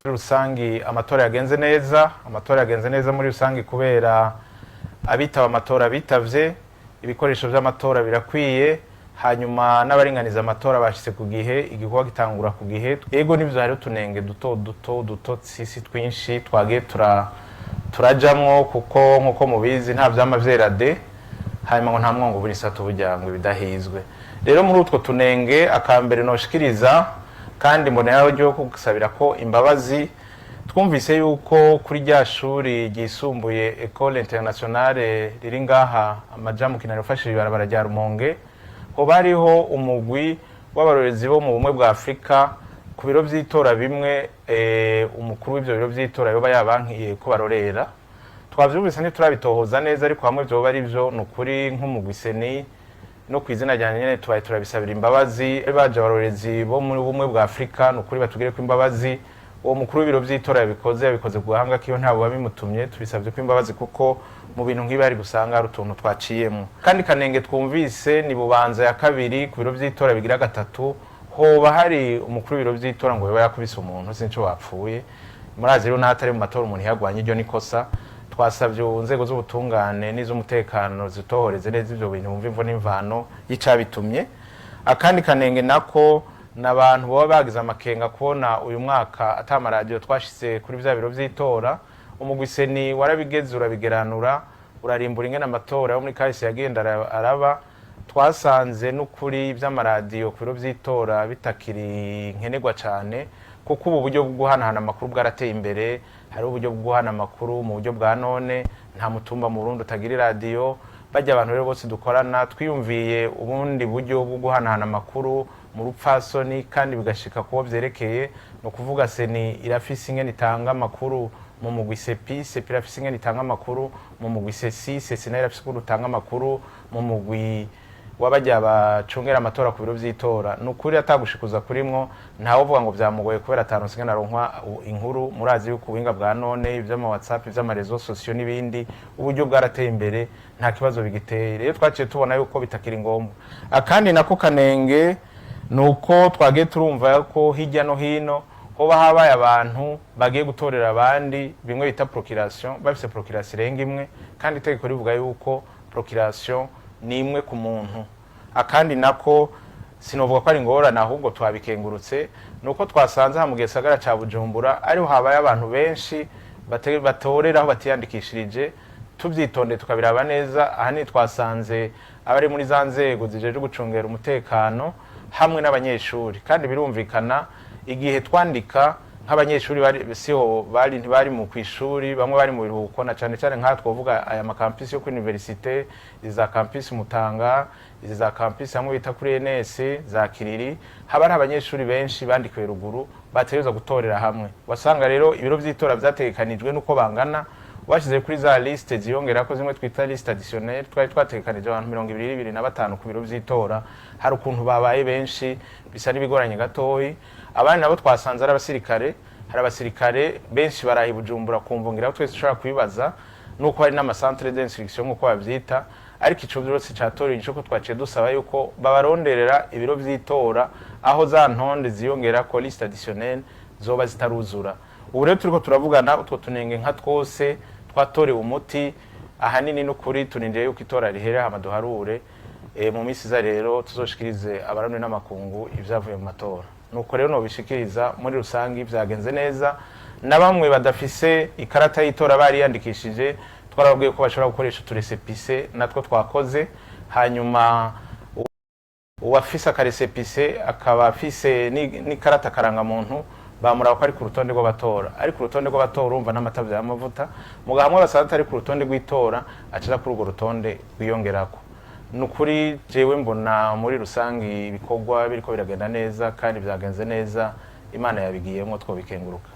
Rusangi amatora yagenze neza. Amatora yagenze neza muri rusangi kubera abitaba amatora bitavye, ibikoresho vy'amatora birakwiye, hanyuma n'abaringaniza amatora bashitse ku gihe, igikorwa gitangura ku gihe. Ego nivyo, hariho utunenge duto duto duto sisi twinshi twagiye turajamwo, kuko nkuko mubizi nta vyama vyera de, hanyuma ngo nta mwongo ubura isatu burya ngo ibidahizwe. Rero muri utwo tunenge, akambere noshikiriza kandi mboneraho ryo kugusabira ko imbabazi, twumvise yuko kuri rya shuri ryisumbuye Ecole Internationale riri ngaha amaja mu Kinanira ufashije ibarabara rya Rumonge, hoba hariho umugwi w'abarorezi bo mu Bumwe bwa Afurika ku biro vy'itora bimwe, umukuru w'ivyo biro vy'itora yoba yabankiye ko barorera. Twavyumvise, ntiturabitohoza neza, ariko hamwe vyoba ari vyo, ni ukuri nk'umugwi CENI no kw'izina ryanjye nyene tubaye turabisabira imbabazi. Baje abarorezi bo muri Bumwe bwa Afurika, ni ukuri batugire ko imbabazi. Uwo mukuru w'ibiro vy'itora yabikoze, yabikoze ku gahanga kiyo, ntabo babimutumye. Tubisabye ko imbabazi kuko mu bintu nk'ibi hari gusanga hari utuntu twaciyemwo. Kandi kanenge twumvise ni Bubanza ya kabiri ku biro vy'itora bigira gatatu, hoba hari umukuru w'ibiro vy'itora ngo yoba yakubise umuntu, sinco bapfuye. Murazi rero n'ahatari mu matora umuntu yagwanye iryo nikosa. Twasabye inzego z'ubutungane n'iz'umutekano zitohoreze neza ivyo bintu, bumva imvo n'imvano y'icabitumye. Akandi kanenge nako n'abantu baba bagize amakenga kubona uyu mwaka ata amaradiyo twashize kuri vya biro vy'itora. Umugwi CENI warabigeze, urabigeranura, urarimbura ingene amatora yo muri kahise yagenda araba. Twasanze n'ukuri vy'amaradiyo ku biro vy'itora bitakiri nkenerwa cane, kuko ubu buryo bwo guhanahana amakuru bwarateye imbere. Hari uburyo bwo guhana amakuru mu buryo bwa none, nta mutumba mu Burundi utagira iradiyo. Bajya abantu rero bose dukorana, twiyumviye ubundi buryo bwo guhanahana amakuru mu rupfasoni kandi bigashika kubo vyerekeye. Ni ukuvuga CENI irafise ingene itanga amakuru mu mugwi CEPI, CEPI irafise ingene itanga amakuru mu mugwi CECI, CECI nayo irafise ukuntu itanga amakuru mu mugwi wabajya bacungera amatora ku biro vy'itora. Ni ukuri atagushikuza kurimwo, ntawe uvuga ngo vyamugoye kubera ataronse ingene aronkwa inkuru. Murazi yuko ubuhinga bwa none, ivy'ama WhatsApp, ivy'ama réseaux sociaux n'ibindi, uburyo bwarateye imbere, nta kibazo bigiteye. Rero twaciye tubona yuko bitakiri ngombwa. Akandi nako kanenge ni uko twagiye turumva ko hirya no hino hoba habaye abantu bagiye gutorera abandi, bimwe bita procuration, bafise procuration irenga imwe, kandi itegeko rivuga yuko procuration ni imwe ku muntu. Akandi nako sinovuga ko ari ingorane, ahubwo twabikengurutse, ni uko twasanze aha mu gisagara ca Bujumbura ariho habaye abantu benshi batorera aho batiyandikishirije. Tuvyitondeye tukabiraba neza, ahanini twasanze abari muri za nzego zijejwe gucungera umutekano hamwe n'abanyeshuri. Kandi birumvikana, igihe twandika nk'abanyeshuri bari siho bari, ntibari mu kwishuri, bamwe bari mu biruhuko, na cane cane nk'aha twovuga aya makampisi yo kuri université, izi za campus Mutanga, izi za campus hamwe bita kuri ENS za Kiriri, haba hari abanyeshuri benshi bandikiwe ruguru bategerezwa gutorera hamwe. Wasanga rero ibiro vy'itora vyategekanijwe nuko bangana, bashize kuri za liste ziyongera ko zimwe twita liste additionnelle, twari twategekanije abantu 25 ku biro vy'itora, hari ukuntu babaye benshi, bisa n'ibigoranye gatoyi. Abandi nabo twasanze ari abasirikare. Hari abasirikare benshi baraha i Bujumbura, kumva ngira twese dushobora kubibaza nuko hari n'ama centre d'instruction nk'uko bavyita. Ariko ico vyose catorewe ico ko twaciye dusaba yuko babaronderera ibiro vy'itora aho za ntonde ziyongera ko liste additionnelle zoba zitaruzura. Ubu rero turiko turavugana, utwo tunenge nka twose twatorewe umuti ahanini. N'ukuri turindiriye yuko itora rihera hama duharure. Mu minsi iza rero tuzoshikirize abarundi n'amakungu ivyavuye mu matora. Nuko rero nobishikiriza muri rusangi, vyagenze neza. Na bamwe badafise ikarata y'itora bariyandikishije, twarababwiye ko bashobora gukoresha utu récépissé natwo twakoze. Hanyuma uwafise aka récépissé akaba afise n'ikarata karangamuntu, bamuraba ko ari ku rutonde rw'abatora. Ari ku rutonde rw'abatora, urumva n'amata y'amavuta muga hamwe basanze atari ku rutonde rw'itora, acaja kuri urwo rutonde rwiyongerako. Ni ukuri jewe mbona muri rusangi ibikorwa biriko biragenda neza kandi vyagenze neza. Imana yabigiyemwo, twobikenguruka.